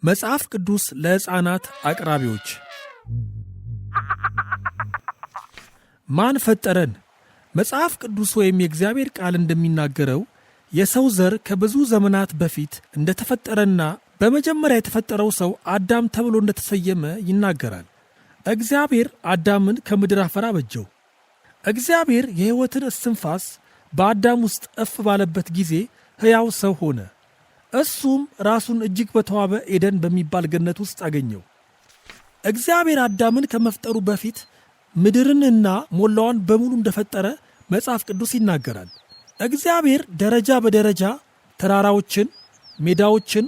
መጽሐፍ ቅዱስ ለሕፃናት አቅራቢዎች። ማን ፈጠረን? መጽሐፍ ቅዱስ ወይም የእግዚአብሔር ቃል እንደሚናገረው የሰው ዘር ከብዙ ዘመናት በፊት እንደተፈጠረና በመጀመሪያ የተፈጠረው ሰው አዳም ተብሎ እንደተሰየመ ይናገራል። እግዚአብሔር አዳምን ከምድር አፈር አበጀው። እግዚአብሔር የሕይወትን እስትንፋስ በአዳም ውስጥ እፍ ባለበት ጊዜ ሕያው ሰው ሆነ። እሱም ራሱን እጅግ በተዋበ ኤደን በሚባል ገነት ውስጥ አገኘው። እግዚአብሔር አዳምን ከመፍጠሩ በፊት ምድርንና ሞላዋን በሙሉ እንደፈጠረ መጽሐፍ ቅዱስ ይናገራል። እግዚአብሔር ደረጃ በደረጃ ተራራዎችን፣ ሜዳዎችን፣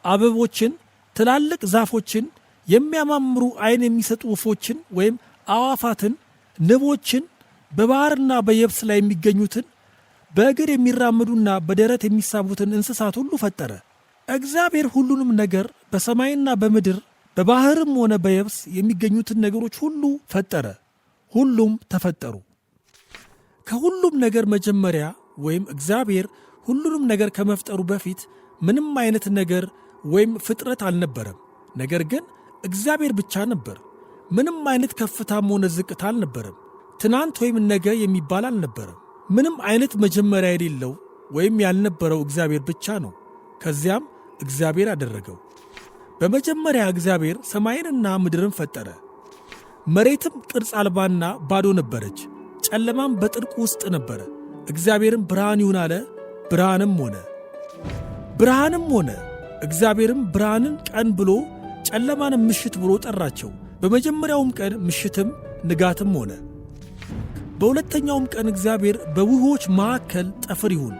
አበቦችን፣ ትላልቅ ዛፎችን፣ የሚያማምሩ ዓይን የሚሰጡ ወፎችን ወይም አዋፋትን፣ ንቦችን፣ በባሕርና በየብስ ላይ የሚገኙትን በእግር የሚራመዱና በደረት የሚሳቡትን እንስሳት ሁሉ ፈጠረ። እግዚአብሔር ሁሉንም ነገር በሰማይና በምድር በባሕርም ሆነ በየብስ የሚገኙትን ነገሮች ሁሉ ፈጠረ። ሁሉም ተፈጠሩ። ከሁሉም ነገር መጀመሪያ ወይም እግዚአብሔር ሁሉንም ነገር ከመፍጠሩ በፊት ምንም አይነት ነገር ወይም ፍጥረት አልነበረም። ነገር ግን እግዚአብሔር ብቻ ነበር። ምንም አይነት ከፍታም ሆነ ዝቅታ አልነበረም። ትናንት ወይም ነገ የሚባል አልነበረም። ምንም አይነት መጀመሪያ የሌለው ወይም ያልነበረው እግዚአብሔር ብቻ ነው። ከዚያም እግዚአብሔር አደረገው። በመጀመሪያ እግዚአብሔር ሰማይንና ምድርን ፈጠረ። መሬትም ቅርጽ አልባና ባዶ ነበረች፣ ጨለማም በጥልቁ ውስጥ ነበረ። እግዚአብሔርም ብርሃን ይሁን አለ፣ ብርሃንም ሆነ። ብርሃንም ሆነ። እግዚአብሔርም ብርሃንን ቀን ብሎ ጨለማንም ምሽት ብሎ ጠራቸው። በመጀመሪያውም ቀን ምሽትም ንጋትም ሆነ። በሁለተኛውም ቀን እግዚአብሔር በውኆች መካከል ጠፍር ይሁን፣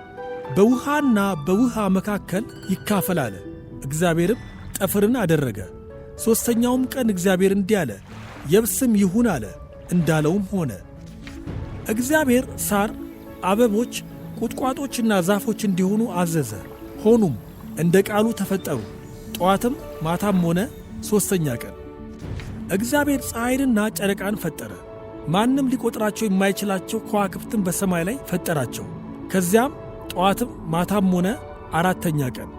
በውሃና በውሃ መካከል ይካፈል አለ። እግዚአብሔርም ጠፍርን አደረገ። ሦስተኛውም ቀን እግዚአብሔር እንዲህ አለ፣ የብስም ይሁን አለ፣ እንዳለውም ሆነ። እግዚአብሔር ሳር፣ አበቦች፣ ቁጥቋጦችና ዛፎች እንዲሆኑ አዘዘ። ሆኑም፣ እንደ ቃሉ ተፈጠሩ። ጠዋትም ማታም ሆነ ሦስተኛ ቀን። እግዚአብሔር ፀሐይንና ጨረቃን ፈጠረ። ማንም ሊቆጥራቸው የማይችላቸው ከዋክብትን በሰማይ ላይ ፈጠራቸው። ከዚያም ጠዋትም ማታም ሆነ አራተኛ ቀን።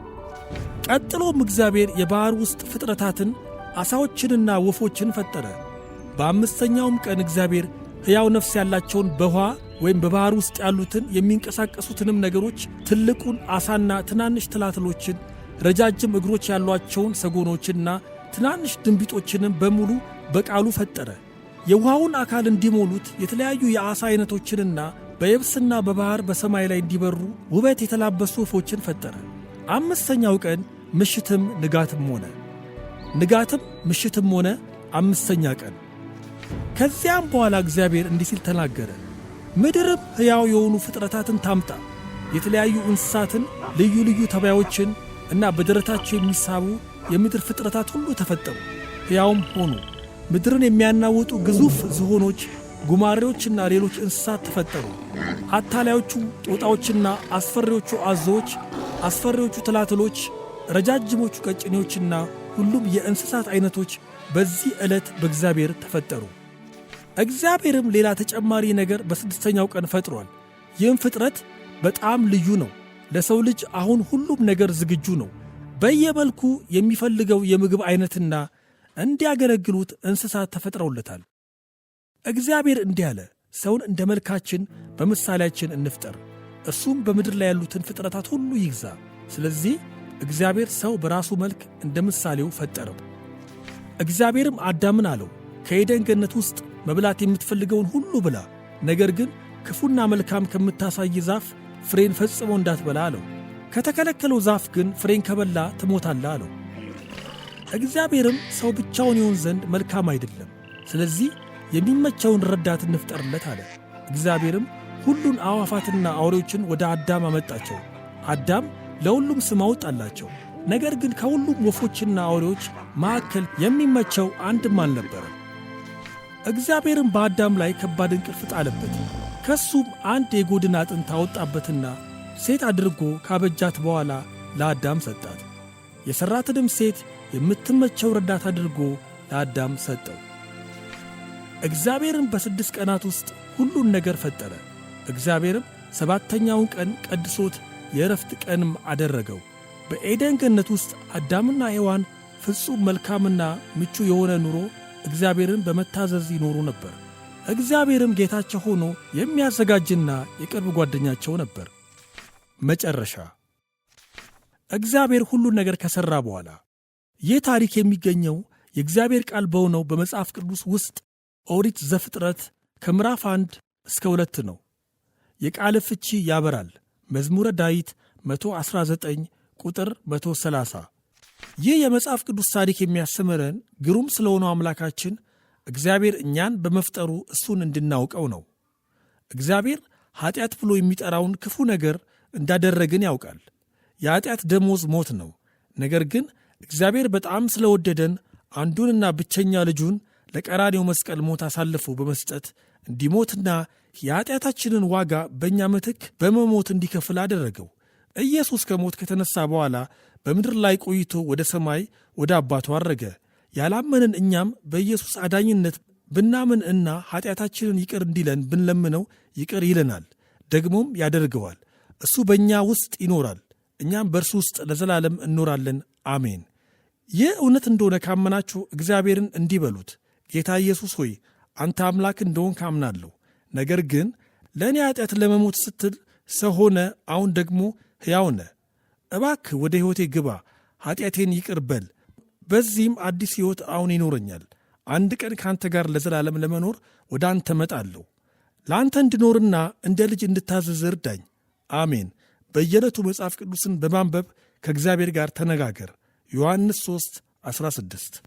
ቀጥሎም እግዚአብሔር የባሕር ውስጥ ፍጥረታትን ዓሣዎችንና ወፎችን ፈጠረ። በአምስተኛውም ቀን እግዚአብሔር ሕያው ነፍስ ያላቸውን በውኃ ወይም በባሕር ውስጥ ያሉትን የሚንቀሳቀሱትንም ነገሮች ትልቁን ዓሣና ትናንሽ ትላትሎችን፣ ረጃጅም እግሮች ያሏቸውን ሰጎኖችና ትናንሽ ድንቢጦችንም በሙሉ በቃሉ ፈጠረ። የውኃውን አካል እንዲሞሉት የተለያዩ የዓሣ ዐይነቶችንና በየብስና በባሕር በሰማይ ላይ እንዲበሩ ውበት የተላበሱ ወፎችን ፈጠረ። አምስተኛው ቀን ምሽትም ንጋትም ሆነ። ንጋትም ምሽትም ሆነ አምስተኛ ቀን። ከዚያም በኋላ እግዚአብሔር እንዲህ ሲል ተናገረ። ምድርም ሕያው የሆኑ ፍጥረታትን ታምጣ፣ የተለያዩ እንስሳትን፣ ልዩ ልዩ ተባዮችን እና በደረታቸው የሚሳቡ የምድር ፍጥረታት ሁሉ ተፈጠሩ፣ ሕያውም ሆኑ። ምድርን የሚያናውጡ ግዙፍ ዝሆኖች፣ ጉማሬዎችና ሌሎች እንስሳት ተፈጠሩ። አታላዮቹ ጦጣዎችና አስፈሪዎቹ አዞዎች፣ አስፈሪዎቹ ትላትሎች፣ ረጃጅሞቹ ቀጭኔዎችና ሁሉም የእንስሳት ዐይነቶች በዚህ ዕለት በእግዚአብሔር ተፈጠሩ። እግዚአብሔርም ሌላ ተጨማሪ ነገር በስድስተኛው ቀን ፈጥሯል። ይህም ፍጥረት በጣም ልዩ ነው። ለሰው ልጅ አሁን ሁሉም ነገር ዝግጁ ነው። በየመልኩ የሚፈልገው የምግብ ዐይነትና እንዲያገለግሉት እንስሳት ተፈጥረውለታል። እግዚአብሔር እንዲህ አለ፣ ሰውን እንደ መልካችን በምሳሌያችን እንፍጠር፣ እርሱም በምድር ላይ ያሉትን ፍጥረታት ሁሉ ይግዛ። ስለዚህ እግዚአብሔር ሰው በራሱ መልክ እንደ ምሳሌው ፈጠረው። እግዚአብሔርም አዳምን አለው፣ ከኤደን ገነት ውስጥ መብላት የምትፈልገውን ሁሉ ብላ፣ ነገር ግን ክፉና መልካም ከምታሳይ ዛፍ ፍሬን ፈጽሞ እንዳትበላ አለው። ከተከለከለው ዛፍ ግን ፍሬን ከበላ ትሞታለህ አለው። እግዚአብሔርም ሰው ብቻውን ይሆን ዘንድ መልካም አይደለም፣ ስለዚህ የሚመቸውን ረዳት እንፍጠርለት አለ። እግዚአብሔርም ሁሉን አዕዋፋትና አውሬዎችን ወደ አዳም አመጣቸው። አዳም ለሁሉም ስም አወጣላቸው። ነገር ግን ከሁሉም ወፎችና አውሬዎች መካከል የሚመቸው አንድም አልነበረም። እግዚአብሔርም በአዳም ላይ ከባድ እንቅልፍ ጣለበት። ከሱም አንድ የጎድን አጥንት አወጣበትና ሴት አድርጎ ካበጃት በኋላ ለአዳም ሰጣት። የሠራትንም ሴት የምትመቸው ረዳት አድርጎ ለአዳም ሰጠው። እግዚአብሔርም በ6 ቀናት ውስጥ ሁሉን ነገር ፈጠረ። እግዚአብሔርም ሰባተኛውን ቀን ቀድሶት የዕረፍት ቀንም አደረገው። በኤደን ገነት ውስጥ አዳምና ሔዋን ፍጹም መልካምና ምቹ የሆነ ኑሮ እግዚአብሔርን በመታዘዝ ይኖሩ ነበር። እግዚአብሔርም ጌታቸው ሆኖ የሚያዘጋጅና የቅርብ ጓደኛቸው ነበር። መጨረሻ። እግዚአብሔር ሁሉን ነገር ከሠራ በኋላ። ይህ ታሪክ የሚገኘው የእግዚአብሔር ቃል በሆነው በመጽሐፍ ቅዱስ ውስጥ ኦሪት ዘፍጥረት ከምዕራፍ 1 እስከ 2 ነው። የቃል ፍቺ ያበራል። መዝሙረ ዳዊት 119 ቁጥር 130። ይህ የመጽሐፍ ቅዱስ ታሪክ የሚያስተምረን ግሩም ስለሆነው አምላካችን እግዚአብሔር እኛን በመፍጠሩ እሱን እንድናውቀው ነው። እግዚአብሔር ኀጢአት ብሎ የሚጠራውን ክፉ ነገር እንዳደረግን ያውቃል። የኀጢአት ደሞዝ ሞት ነው። ነገር ግን እግዚአብሔር በጣም ስለወደደን አንዱንና ብቸኛ ልጁን ለቀራኔው መስቀል ሞት አሳልፎ በመስጠት እንዲሞትና የኀጢአታችንን ዋጋ በእኛ ምትክ በመሞት እንዲከፍል አደረገው። ኢየሱስ ከሞት ከተነሣ በኋላ በምድር ላይ ቆይቶ ወደ ሰማይ ወደ አባቱ አረገ። ያላመንን እኛም በኢየሱስ አዳኝነት ብናምን እና ኀጢአታችንን ይቅር እንዲለን ብንለምነው ይቅር ይለናል፣ ደግሞም ያደርገዋል። እሱ በእኛ ውስጥ ይኖራል፣ እኛም በእርሱ ውስጥ ለዘላለም እንኖራለን። አሜን። ይህ እውነት እንደሆነ ካመናችሁ እግዚአብሔርን እንዲህ በሉት፣ ጌታ ኢየሱስ ሆይ፣ አንተ አምላክ እንደሆንክ አምናለሁ። ነገር ግን ለእኔ ኃጢአት ለመሞት ስትል ሰው ሆነህ፣ አሁን ደግሞ ሕያው ነህ። እባክህ ወደ ሕይወቴ ግባ፣ ኃጢአቴን ይቅር በል። በዚህም አዲስ ሕይወት አሁን ይኖረኛል። አንድ ቀን ከአንተ ጋር ለዘላለም ለመኖር ወደ አንተ እመጣለሁ። ለአንተ እንድኖርና እንደ ልጅ እንድታዘዝ እርዳኝ። አሜን። በየዕለቱ መጽሐፍ ቅዱስን በማንበብ ከእግዚአብሔር ጋር ተነጋገር። ዮሐንስ 3 16።